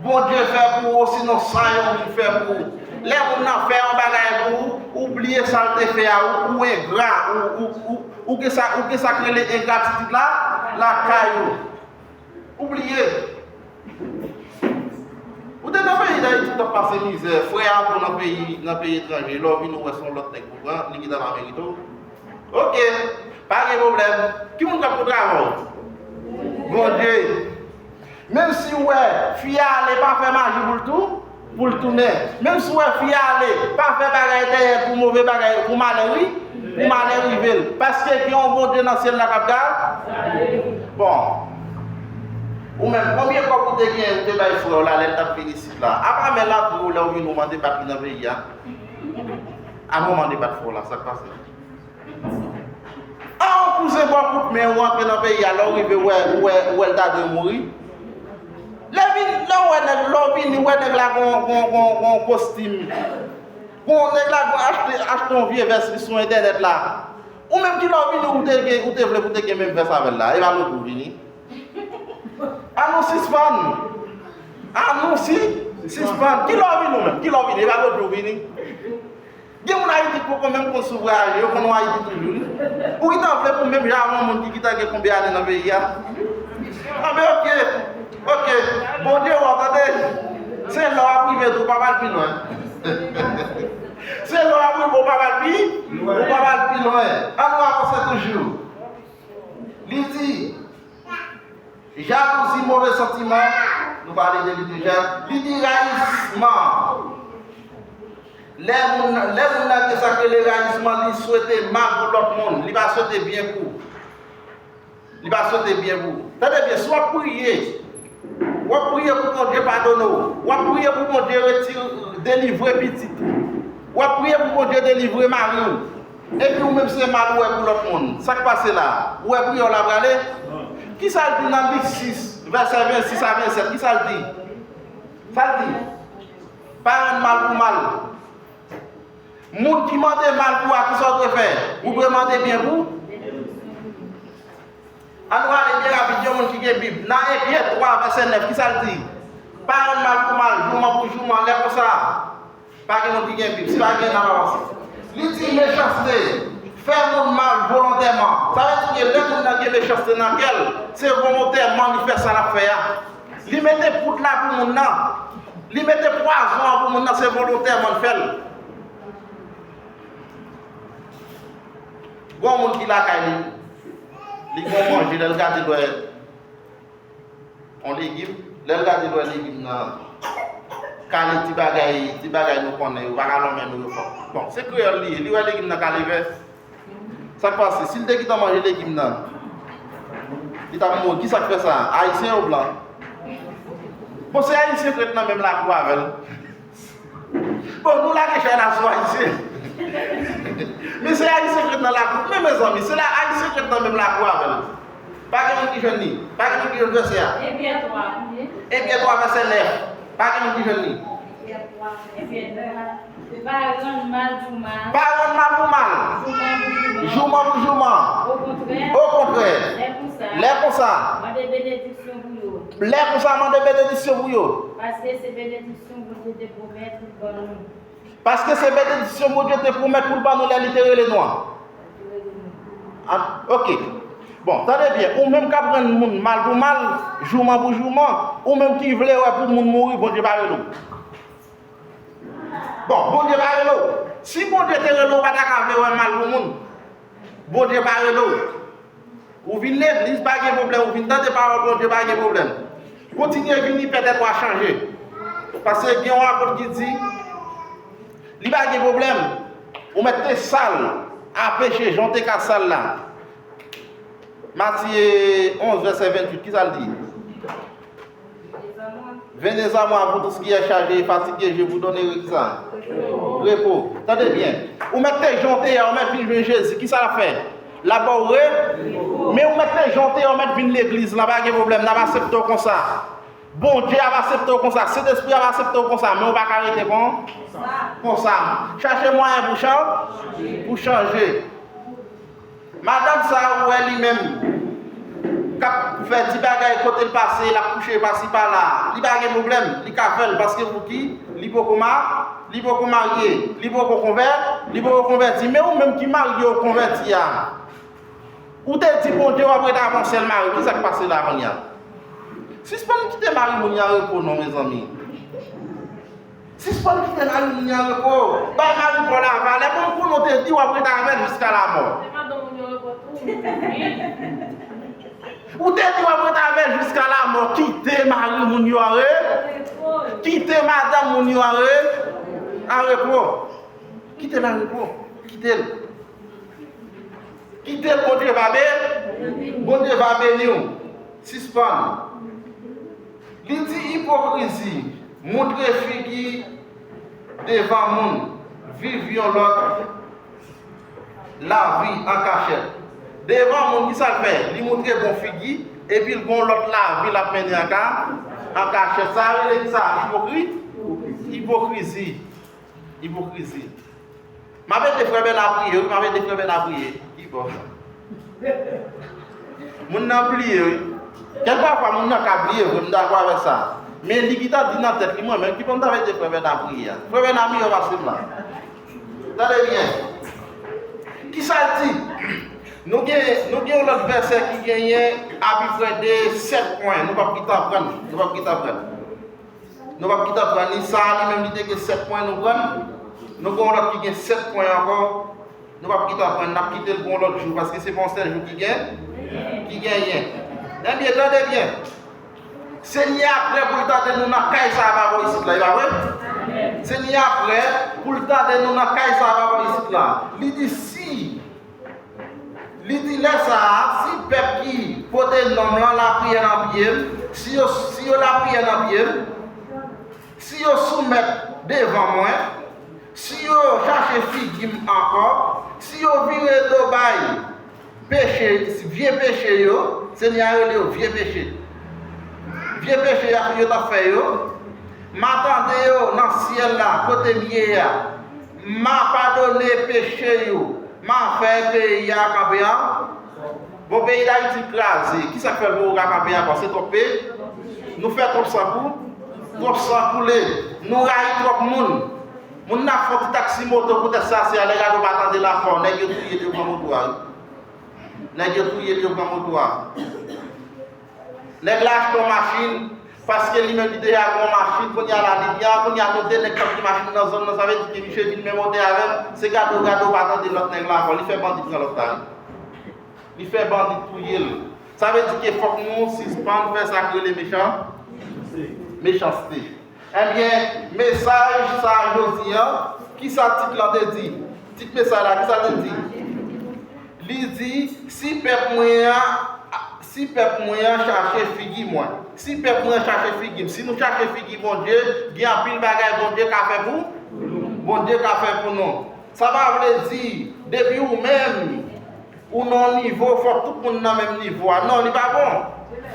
Bondye fè pou ou, osinon sa yon moun fè pou ou. Lè moun nan fè yon bagay pou ou, ou bliye sa l te fè a, ou, ou engra, ou, ou, ou, ou gen sa, ou gen sa k rele engratitid la, lakay ou. Ou bliye. Ou te nan peyi Dayiti, w t ap pase mizè, frè a pran nan peyi, nan peyi etranje, lè w vini w wè se yon lòt nèg ou pran, li gentan pa merite w. Oke, pa gen pwoblèm. Ki moun k ap kontre avè w? Bondye. Menm si w wè fi a ale, pa fè maji pou l tou, pou l tounen. Menm si w wè fi a ale, pa fè bagay dèyè pou move bagay, pou malè ri, pou malè rive l. Paske gen yon Bondye nan syèl la k ap gade. Bon. Ou menm, konbyen kòb ou te gen, ou te bay frè w la, lè l t ap vin isit la? Apa men lavi w, lè w vin ou mande bat li nan peyi a? Apa w mande bat frè w la, sa k pase? A yon kouzen ba w kout men, ou antre nan peyi a, lè w rive, ou wè, ou wè, ou wè l ta dwe mouri. Lè vin, lè w wè nèg, lè w vini, ou wè nèg la gon, gon, gon, gon kostim. Gon nèg la gon achte, achte yon vye vès li sou entènèt la. Ou menm ki lè w vini, ou te gen, ou te vle pou te gen menm vès avè l la. E pa lòt ou vini. An nou sispann. An nou si, sispann. Ki lè w vini ou menm? Ki lè w vini? E pa lòt ou vini. Gen moun Ayiti ki poko menm konn si w vwayaje, yo konn w Ayiti toujou, wi. Ou gentan vle pou menm jan avè yon moun ki gentan gen konbyen ane nan peyi a? Anben, oke, oke. Bondye wè w, tande. Se lè w ap rive tou, w p ap al pi lwen. Se lè w ap rive, w p ap al pi, w p ap al pi lwen. An nou avanse toujou. Li di, Jalouzi, move santiman, nou pale de li deja, li di rayisman. Lè moun, lè moun nan gen sa k rele rayisman, li swete mal pou lòt moun, li pa swete byen pou ou. Li pa swete byen pou ou. Tande byen, si w ap priye, w ap priye pou Bondye padone w, w ap priye pou Bondye retire, delivre pitit ou, w ap priye pou Bondye delivre mari w, epi ou menm se mal ou wè pou lòt moun. Sa k pase la? Ou wè priyè w la prale? Kisa l di nan Lik sis, vèsè vennsis a vennsèt? Kisa l di? Sa l di? Pa rann mal pou mal. Moun ki mande mal pou ou a, kisa w dwe fè? Ou dwe mande byen pou? An nou ale byen rapid, yon moun ki gen Bib. Nan Ebre twa, vèsè nèf, kisa l di? Pa rann mal pou mal, jouman pou jouman, lè konsa. Pa gen moun ki gen Bib. Si pa gen, n ap avanse. Li di mechanste, fè moun mal volontèman. Sa vle di ke lè moun nan gen mechanste nan kè l, se volontèman li fè sa l ap fè a. Li mete poud la pou moun nan. Li mete pwazon an pou moun nan, se volontèman l fè l. Gon moun ki lakay li, li gon manje, lè l gade l wè yon legim, lè l gade l wè legim nan kale ti bagay, ti bagay nou konnen, yo pa ka lonmen nou yo fò. Bon, se kreyòl li ye, li wè legim nan kale vè. Sa k pase? Si l te gentan manje legim nan, li t ap mouri. Kisa k fè sa? Ayisyen ou blan? Bon, se ayisyen k ret nan menm lakou avè l. Bon, nou lage chay la sou ayisyen. Men se ayisyen k ret nan lakou. Men mezanmi, se la ayisyen k ret nan menm lakou avè l. Pa gen moun ki jwenn li. Pa gen moun ki jwenn vèsè a. Ebre twa. Ebre twa vèsè nèf. Pa gen moun ki jwenn li. Ebre twa, vèsè nèf. Pa rann mal pou mal. Pa rann mal pou mal. Jouman pou jouman. Jouman pou jouman. Okontrè. Okontrè. Lè konsa. Lè konsa. Mande benediksyon pou yo. Lè konsa, mande benediksyon pou yo. Paske se benediksyon Bondye te pwomèt pou l ban nou. Paske se benediksyon Bondye te pwomèt pou l ban nou lè li te rele nou an. An, oke. Bon, tande byen. Ou menm k ap rann moun mal pou mal, jouman pou jouman, ou menm ki vle wè pou moun mouri, Bondye pa rele w. Bon, Bondye pa rele w. Si Bondye te rele w, ou pa ta ka vle wè mal pou moun. Bondye pa rele w. Ou vin legliz, pa gen pwoblèm. Ou vin tande pawòl Bondye, pa gen pwoblèm. Kontinye vini, pètèt w a chanje. Paske gen yon apot ki di, li pa gen pwoblèm. Ou mèt te sal a peche, jan w te ka sal la. Matye onz, vèsè venntuit, kisa l di? Venez à moi, vous tous qui êtes chargés et fatigués, je vous donnerai kisa? Repo. Tande byen. Ou mèt te jan w te ye a, ou mèt vin jwenn Jezi. Kisa l ap fè? L ap ba w re-, men ou mèt te jan w te ye a, ou mèt vin legliz la, pa gen pwoblèm, n ap aksepte w konsa. Bondye ap aksepte w konsa, Sentespri ap aksepte w konsa, men ou pa ka rete kon, konsa. Chache mwayen pou chan-, pou chanje. Madanm sa ou wè li menm k ap fè ti bagay kote l pase, l ap kouche pasi pala, li pa gen pwoblèm, li ka fè l paske pou ki? Li poko ma-, li poko marye, li poko konvè-, li poko konvèti. Men ou menm ki marye ou konvèti a, ou te di Bondye w ap ret avè yon sèl mari, kisa k pase la kounye a? Sispann kite mari moun yo an repo non, mezanmi. Sispann kite mari moun yo an repo. Bay mari pa w lavalè. Bon, m konnen w te di w ap ret avè l jiska lamò. Se madanm moun yo repo tou, wi. Ou te di w ap rete avè l jiska lamò, kite mari moun yo an re-, kite madanm moun yo an re-, an repo. Kite l an repo. Kite l. Kite l, Bondye va be-, Bondye va beni w. Sispann. Li di ipokrizi, moutre figi devan moun, viv yon lòt lavi an kachèt. Devan moun, ki sa l fè? Li moutre bon figi, epi l gon lòt lavi l ap mennen an ka-, an kachèt. Sa yo rele ki sa? Ipokri-, ipokrizi. Ipokrizi. M ap ede frè Bèna priye, wi, m ap ede frè Bèna priye. Ki bò? Moun nan bliye, wi. Kèlkefwa, moun nan ka bliye, vre, m dakò avèk sa. Men li gentan di nan tèt li, mwen menm, ki bò m t ap ede frè Bèna priye a? Frè Bèna miyò pase m la. Tande byen. Ki sa l di? Nou gen, nou gen yon lòt vèsè ki genyen apeprè de sèt pwen. Nou p ap gentan pran, nou p ap gentan pran. Nou p ap gentan pran ni sa, li menm li te gen sèt pwen, nou pran. Nou gen yon lòt ki gen sèt pwen ankò. Nou p ap gentan pran, n ap kite l pou yon lòt jou, paske se pa yon sèl jou ki gen, ki genyen. Ebyen, tande byen. Senyè a prè pou l tande nou nan kay sa a pa bò isit la, e pa vre? Senyè a prè pou l tande nou nan kay sa a pa bò isit la. Li di, si Li di, lè sa a, si pèp ki pote non m lan lapriyè nan pye m, si yo, si yo lapriyè nan pye m, si yo soumèt devan mwen, si yo chache figi m ankò, si yo vire do bay peche, vye peche yo, Senyè a rele yo vye peche. Vye peche y ap, yo t ap fè yo, m a tande yo nan syèl la, kote m ye a, m a padone peche yo. M a fè peyi a kanpe an. Bon, peyi Dayiti kraze. Kisa k fè l poko ka kanpe ankò? Se twòp pe-, nou fè twòp san kou-, twòp san koule. Nou rayi twòp moun. Moun nan fè yon ti taksi moto poutèt sa, se a nèg la nou pa tande l ankò. Nèg yo touye l, yo pran moto a, wi. Nèg yo touye l, yo pran moto a. Nèg la achte yon machin, paske li menm li deja gen yon machin, kounye a la li byen, kounye a nou de nèg k ap gen machin nan zòn nan, sa vle di ke misye vin menm otè avè m, se gade w gade w pa tande lòt nèg la ankò, li fè bandi pran lòt la, wi. Li fè bandi touye l. Sa vle di ke fòk nou sispann fè sa k rele mechan-, mechanste. Ebyen, mesaj sa a jodi a, kisa tit lan te di? Tit mesaj la, kisa l te di? Li di, si pèp mwen an, si pèp mwen an chache figi mwen, si pèp mwen an chache figi m, si nou chache figi Bondye, gen anpil bagay Bondye ka fè pou, Bondye ka fè pou nou. Sa pa vle di, depi ou menm, ou nan yon nivo, fòk tout moun nan menm nivo a. Non, li pa bon.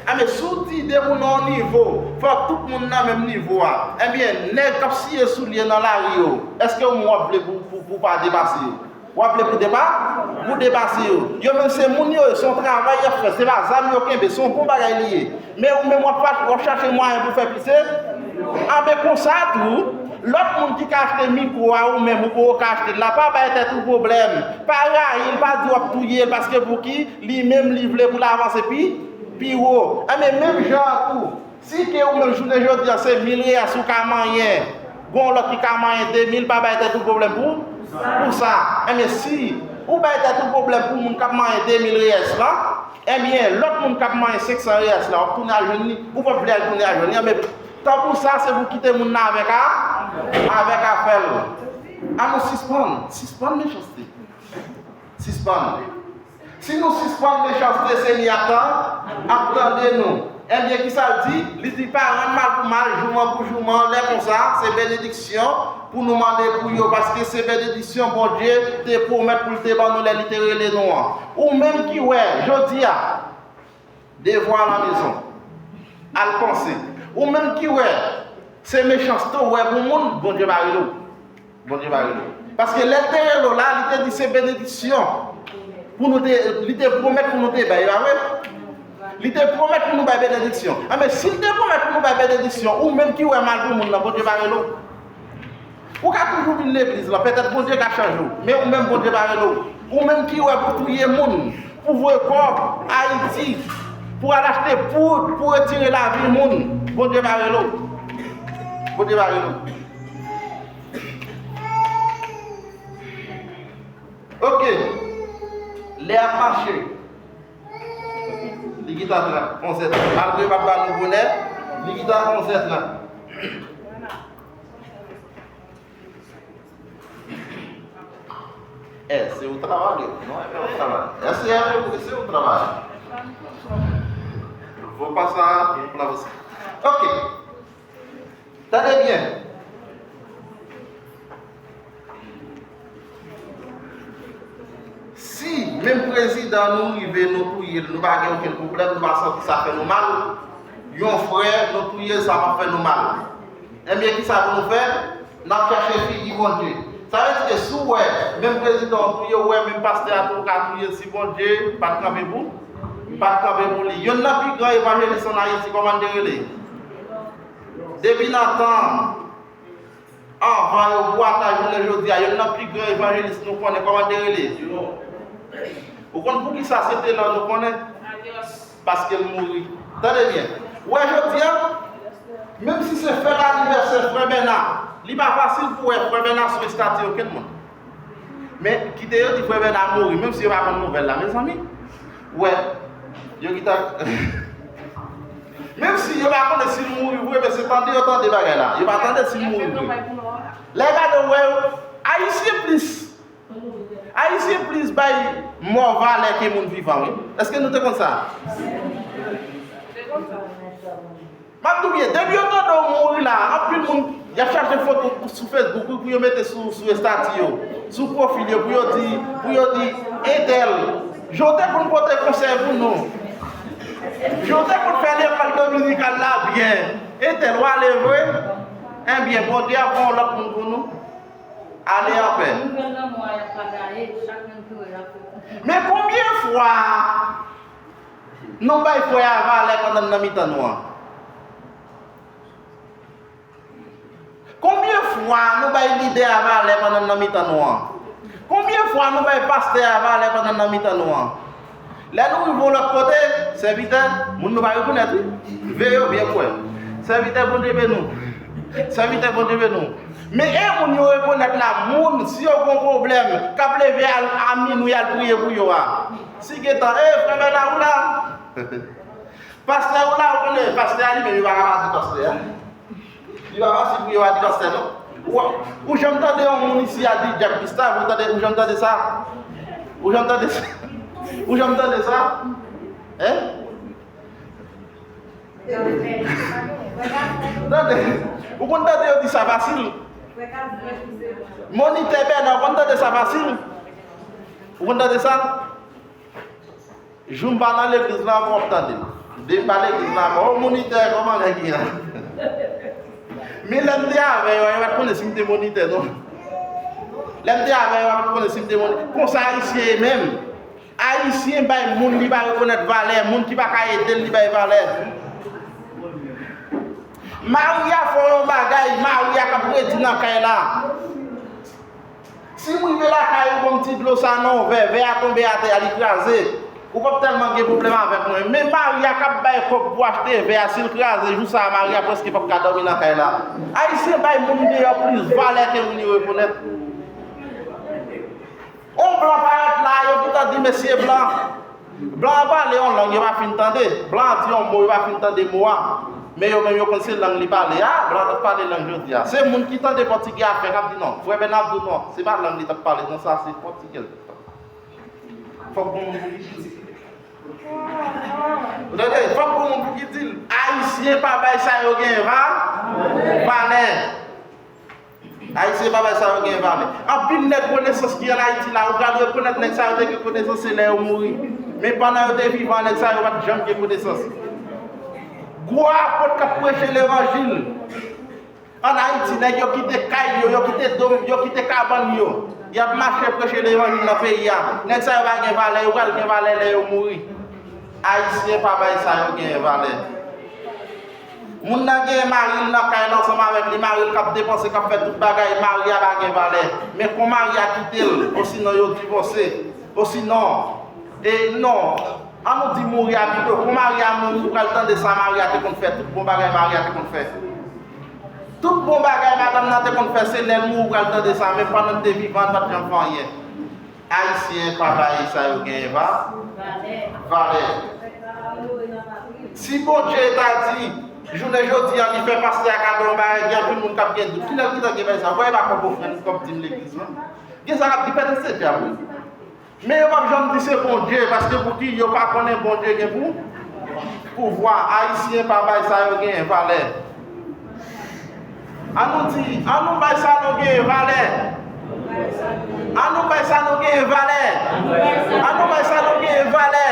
Enben, si w di depi w nan yon nivo, fòk tout moun nan menm nivo a, ebyen, nèg k ap siye soulye nan lari yo, èske ou menm w ap vle pou, pou, pou w pa depase yo? W ap vle pou depa-, pou depase yo? Yo menm se moun yo ye, se yon travay y ap fè, se pa zam yo kenbe, se yon bon bagay li ye. Men ou menm w ap, w ap chache mwayen pou fè plis. Anben konsa tou, lòt moun ki ka achte mikwo a ou menm ou poko ka achte l la, pa bay tèt ou pwoblèm. Pa rayi l, pa di w ap touye l, paske pou ki li menm li vle pou l avanse pi, pi wo. Anben menm jan an tou, si ke ou menm jounen jodi a se mil reyès ou ka manyen, gon lòt ki ka manyen de mil, pa bay tèt ou pwoblèm pou, pou sa. Anben si ou bay tèt ou pwoblèm pou moun k ap manyen de mil reyès la, ebyen, lòt moun k ap manyen senk san reyès la, w ap tounen al jwenn li, ou p ap vle al tounen al jwenn li. Anben, tanpri sa, se pou kite moun nan avèk a, avèk afè l. An nou sispann, sispann mechanste. Sispann. Si nou sispann mechanste, Senyè ap tan-, ap tande nou. Ebyen, kisa l di? Li di, pa rann mal pou mal, jouman pou jouman, lè konsa, se benediksyon pou nou mande pou yo, paske se benediksyon Bondye te pwomèt pou l te ban nou lè li te rele nou an. Ou menm ki wè, jodi a, devwa alamezon, al panse. Ou menm ki wè, se mechanste w wè pou moun, Bondye pa rele w. Bondye pa rele w. Paske lè l te rele w la, li te di se benediksyon pou nou te, li te pwomèt pou nou te bay, pa vre? Li te pwomèt pou nou bay benediksyon. Anben, si l te pwomèt pou nou bay benediksyon, ou menm ki wè mal pou moun nan, Bondye pa rele w. Ou ka toujou vin legliz lan, petèt Bondye ka chanje w, men ou menm Bondye pa rele w. Ou menm ki wè pou touye moun, pou voye kò Ayiti, pou al achte poud, pou retire lavi moun, Bondye pa rele w. Bondye pa rele w. Ok. Lè ap mache. Li gen Onzè trant. Malgre yo pa t ba nou bonè, li gentan onzè trant. Eh, c'est au travail, non, c'est au travail. Eh, c'est, c'est au travail. Vou pasa pou la vosi. Ok. Tande byen. Si menm prezidan nou rive, nou touye l, nou pa gen okenn pwoblèm, nou pa santi sa fè nou mal. Yon frè, nou touye l, sa p ap fè nou mal. Ebyen, kisa pou nou fè? N ap chache figi Bondye. Sa vle di ke si w wè, menm prezidan w touye, w wè, menm pastè a tou, ou ka touye l, si Bondye pa t kanpe pou, pa t kanpe pou li. Yonn nan pi gran evanjelis ann Ayiti, kòman n te rele? Depi nan tan anvan yo bwata jounen jodi a, yonn nan pi gran evanjelis nou konnen, kòman l te rele? Ou konn poukisa se te la nou konnen? Paske l mouri. Tande byen. Ou wè jodi a, menm si se fèt anivèsè Frè Bèna, li pa fasil pou wè Frè Bèna sou estati okenn moun. Men kite yo di Frè Bèna mouri, menm si yo pa konn nouvèl la, mezanmi. Ou wè, yo gentan Menm si yo pa konnen si l mouri vre, men se tande yo tande bagay la. Yo pa tande si l mouri vre. Lè yo gade, w wè yo, Ayisyen plis, Ayisyen plis bay mò valè ke moun vivan, wi. Èske nou te konn sa? M ap di w byen, depi yo tande w mouri la, anpil moun, y ap chache foto sou Facebook, wi, pou yo mete sou, sou estati yo, sou pwofil yo, pou yo di, pou yo di, entèl, jan w te konn pote konsèy pou nou. Jan w te konn fè lekòl dominikal la byen. Entèl, w ale vre? Ebyen, Bondye ap fè yon lòt moun pou nou. Ale anpè. Nouvèl lanmò a y ap pagaye, chak moun ki wè l ap fè konfyans. Men konbyen fwa nou bay frè a valè pandan n nan mitan nou an? Konbyen fwa nou bay lidè a valè pandan n nan mitan nou an? Konbyen fwa nou bay pastè a valè pandan n nan mitan nou an? Lè nou rive yon lòt kote, sèvitè, moun nou pa rekonèt, wi. Veye yo byen pou wè. Sèvitè, Bondye beni w. Sèvitè, Bondye beni w. Men e moun yo rekonèt la, moun, si yo gon pwoblèm, k ap leve al, a minwi al priye pou yo a. Si gentan, e, frè Bèna ou la? Pastè ou la, ou konnen, pastè a li menm, yo pa ka pa di pastè a. Li pa fasil pou yo pa di pastè, non. Ou, ou janm tande yon moun isi a di Jack Gustave, ou tande, ou janm tande sa? Ou janm tande sa? Ou janm tande sa? Hein? Tande, ou konn tande yo di sa fasil? Monitè Bèna, ou konn tande sa fasil? Ou konn tande sa? Jou m pa nan legliz la ankò, w ap tande m. Depi m pa legliz la ankò, o, monitè, kòman nèg ye a? Men lè m te avè yo, yo pa t konnen si m te monitè, non. Lè m te avè yo, yo pa t konnen si m te monitè. Konsa Ayisyen ye menm. Ayisyen bay moun li pa rekonèt valè, moun ki pa ka ede l, li bay valè. Mari a fè w yon bagay, mari a k ap redi nan kay la. Si m rive lakay ou, ban m ti dlo sa nan yon vè, vè a tonbe atè a, li kraze. Ou p ap tèlman gen pwoblèm avèk mwen. Men mari a k ap bay kòb pou achte vè a, si l kraze, jou sa a, mari a prèske p ap ka dòmi nan kay la. Ayisyen bay moun deyò plis valè ke moun yo rekonèt. On blan parèt la, yo gentan di, "Mesye blan." Blan an pale yon lang yo pa fin tande. Blan an di yon mo, yo pa fin tande mo a. Men yo menm yo konn se lang li pale. A, blan an t ap pale lang jodi a. Se moun ki tande pòtigè a fenk ap di non. Frè Bèna ap di w non, se pa lang li t ap pale, non, sa se pòtigè l t ap pale. Fòk gon moun pou ki di l. Ou tande? Fòk gon moun pou ki di l. Ayisyen pa bay sa yo gen va, valè. Ayisyen pa bay sa yo gen valè. Anpil nèg konesans ki ann Ayiti la, ou pral rekonèt nèg sa yo te gen konesans se lè yo mouri. Men pandan yo te vivan, nèg sa yo pa t janm gen konesans. Gwo apot k ap preche levanjil. Ann Ayiti, nèg yo kite kay yo, yo kite dòm, yo kite kabann yo. Y ap mache preche levanjil nan peyi a. Nèg sa yo pa gen valè, yo pral gen valè lè yo mouri. Ayisyen pa bay sa yo gen valè. Moun nan gen mari l nan kay la ansanm avèk li, mari l k ap depanse, k ap fè tout bagay, mari a pa gen valè. Men kon mari a kite l, osinon yo divòse, osinon, e non, an nou di mouri a pito, kon mari a mouri, ou pral tande sa mari a te konn fè, tout bon bagay mari a te konn fè. Tout bon bagay madanm nan te konn fè, se lè l mouri ou pral tande sa, men pandan l te vivan, l pa t janm fè anyen. Ayisyen pa bay sa yo gen va, valè. Si Bondye ta di, jounen jodi a, li fè pastè a kado yon bagay, gen anpil moun k ap gen dout. Kilè l gentan gen bagay sa? Ou wè, e pa kòb ofrann, kòb dim legliz, non? Gen sa k ap di, pètèt se dyab, wi. Men yo p ap janm di se Bondye, paske pou ki yo pa konnen Bondye gen pou, pouvwa. Ayisyen pa bay sa yo genyen valè. An nou di, an nou bay sa nou genyen valè. An nou bay sa nou genyen valè. An nou bay sa nou genyen valè.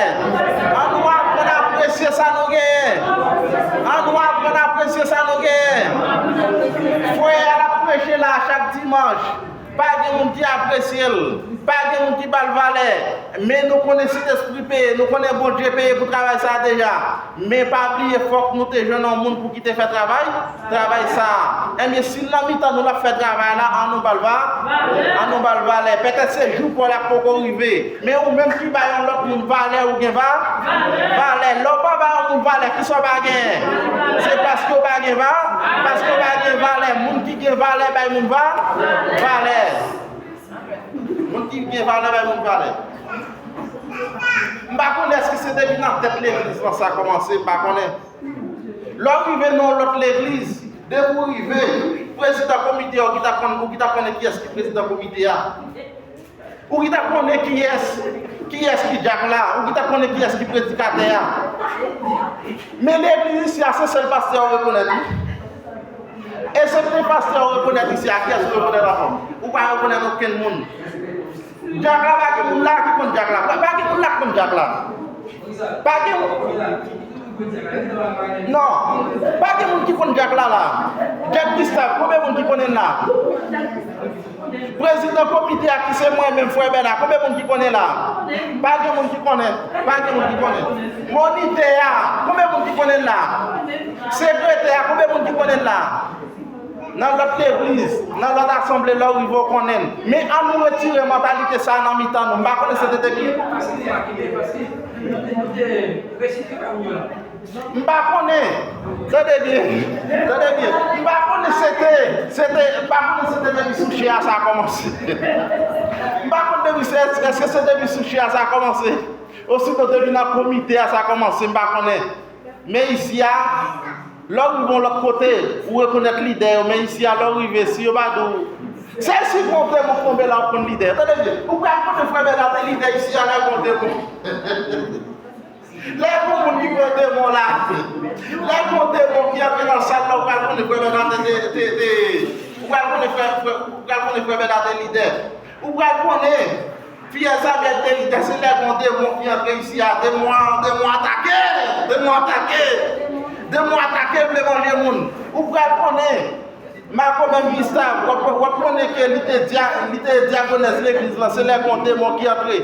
An nou aprann apresye sa nou genyen. An nou aprann apresye sa nou genyen. Frè a l ap preche la chak dimanch. Pa gen moun ki apresye l. Pa gen moun ki ba l valè. Men nou konnen Sentespri peye, nou konnen Bondye peye pou travay sa a deja. Men pa bliye, fòk nou te jwenn yon moun pou ki te fè travay, travay sa a. Ebyen, si l nan mitan nou l ap fè travay la, an nou ba l va, an nou ba l valè. Pètèt se jou pa w la k poko rive. Men ou menm ki ba yon lòt moun valè, ou gen va, valè. Lè w pa ba yon moun valè, kisa w pa genyen? Se paske w pa gen va, paske w pa gen valè. Moun ki gen valè bay moun va, valè. Moun ki gen valè bay moun valè. M pa konnen èske se depi nan tèt legliz lan sa kòmanse, m pa konnen. Lè w rive nan yon lòt legliz, depi w rive, prezidan komite a, ou ki ta konn, ou ki ta konnen kiyès ki prezidan komite a. Ou ki ta konnen kiyès, kiyès ki dyak la, ou ki ta konnen kiyès ki predikatè a. Men legliz isi a, se sèl pastè a ou rekonèt, wi. E se te pastè ou rekonèt isi a, kiyès ou rekonèt ankò? Ou pa rekonèt okenn moun. Dyak la pa gen moun la ki konn dyak la. Pa gen moun la ki konn dyak la. Pa gen moun. Non. Pa gen moun ki konn dyak la la. Dyak Gustave, konbyen moun ki konnen l la? Prezidan komite a ki se mwen menm, frè Bèna, konbyen moun ki konnen la? Pa gen moun ki konnen. Pa gen moun ki konnen. Monitè a, konbyen moun ki konnen l la? Sekretè a, konbyen moun ki konnen l la? Nan lòt legliz, nan lòt asanble, lè w rive w konnen l. Men an nou retire mantalite sa a nan mitan nou. M pa konnen se te te ki. M pa konnen. Tande byen. Tande byen. M pa konnen se te, se te, m pa konnen se te depi sou chè a sa a kòmanse. M pa konn depi se, èske se depi sou chè a sa a kòmanse? Osito depi nan komite a sa a kòmanse, m pa konnen. Men isi a, lè w rive yon lòt kote, ou rekonèt lidè yo, men isi a, lè w rive, si yo pa di w, se si gon demon k tonbe la, w konn lidè. Tande byen, ou pral konnen frè Bèna te lidè isi a, lè gon demon. Lè gon moun ki pran demon la, lè gon demon ki antre nan sal la, ou pral konnen frè Bèna te, te, te, te, ou pral konnen frè, frè, ou pral konnen frè Bèna te lidè. Ou pral konnen Fiyè Samyèl te lidè, se lè gon demon ki antre isi a, demon an, demon atake, demon atake, demon atake, vle manje moun. Ou pral konnen, makomè Gustave, w ap, w ap konnen ke li te dya-, li te dyakonès legliz lan, se lè gon demon ki antre.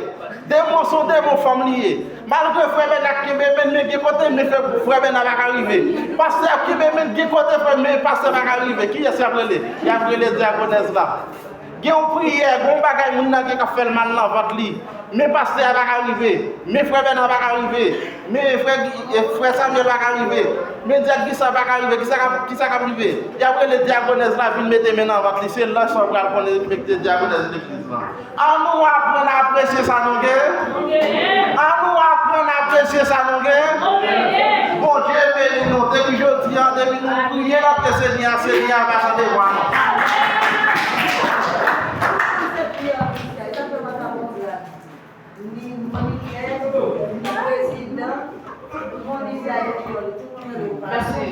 Demon se yon demon fanm li ye. Malgre frè Bèna kenbe men, men gen kote men frè, frè Bèna pa ka rive. Pastè ap kenbe men, gen kote frè, men pastè pa ka rive. Kiyès y ap rele? Y ap rele dyakonès la. Gen yon priyè, gen yon bagay moun nan gen k ap fè l mal nan vant li. Men pastè a pa ka rive. Men frè Bèna pa ka rive. Men frè, e, frè Samyèl pa ka rive. Men dyak Gisa pa ka rive. Kisa k ap, kisa k ap rive? Y ap rele dyakonès la vin mete men nan vant li. Se lè sa w pral konnen mete dyakonès legliz lan. An nou aprann apresye sa nou gen. An nou aprann apresye sa nou gen. Bondye beni nou. Depi jodi a, depi nou priye, n ap Senyè a, Senyè a va tande vwa nou. Ni monitè, ni prezidan, ni monitè. Mèsi.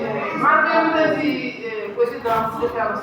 Malgre nou te di, eh, prezidan, sekretè,